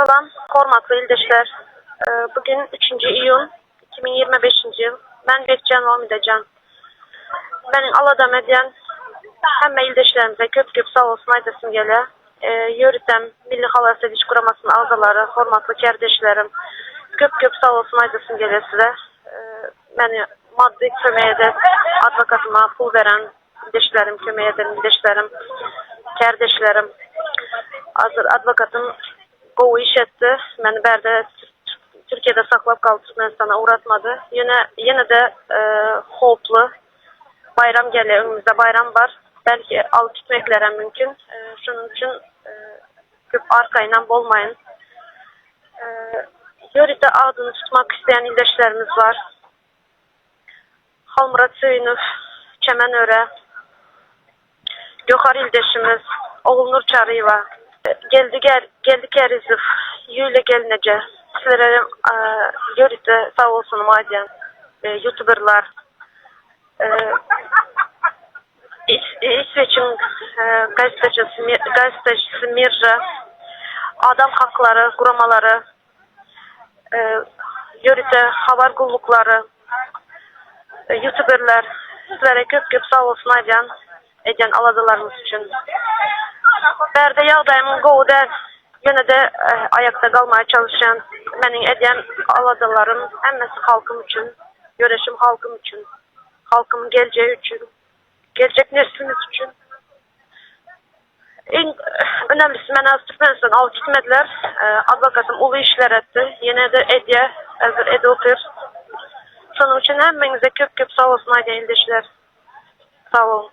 Salam, hormatly ildeşler. Bugün üçünji iýun 2025-nji ýyl. Men Bekjan Wamidejan. Meniň aladam edýän hemme ildeşlerimize köp-köp sag bolsun aýdasym gelýär. Ýöritem Milli halas ediş guramasynyň agzalary, hormatly kärdeşlerim, köp-köp sag bolsun aýdasym gelýär size. Meni maddy kömek eden, adwokatyma pul beren ildeşlerim, kömek eden ildeşlerim, kärdeşlerim. Hazir adwokatym gowy iş etdi. Meni bärde Türkiýede saklap galdy, Türkmenistana ugratmady. Ýöne ýene-de howply. Baýram gelýär, öňümizde baýram bar. Belki alyp gitmeklerem mümkin. Şonuň üçin köp arkaýynam bolmaýyn. Ýörite adyny tutmak isleýän ildeşlerimiz bar. Halmyrat Söýünow, Çemen Öre, Göwher ildeşimiz, Ogulnur Çaryýewa, Geldi Geldi Kärizow, Ýuliýa gelneje, sizlere ýörite sag bolsunymy aýdýan, ýutuberler, Isweçiň gazetejisi Mirja, adam haklary guramalary, ýörite habar gulluklary, ýutuberler sizlere köp köp sag bolsun aýdýan edýän aladalaryňyz üçin. Bärde ýagdaýym gowy däl, ýöne-de aýakda galmaga çalyşýan. Meniň edýän aladalarym hemmesi halkym üçin, göreşim halkym üçin, halkymyň geljegi üçin, geljek neslimiz üçin. Iň önemlisi meni az Türkmenistan alyp gitmediler. Adwokatym uly işler etdi. Ýene-de edýär. Häzir edip otyr. Şonuň üçin hemmeňize köp-köp sag bolsun aýdýan ildeşler. Sag boluň.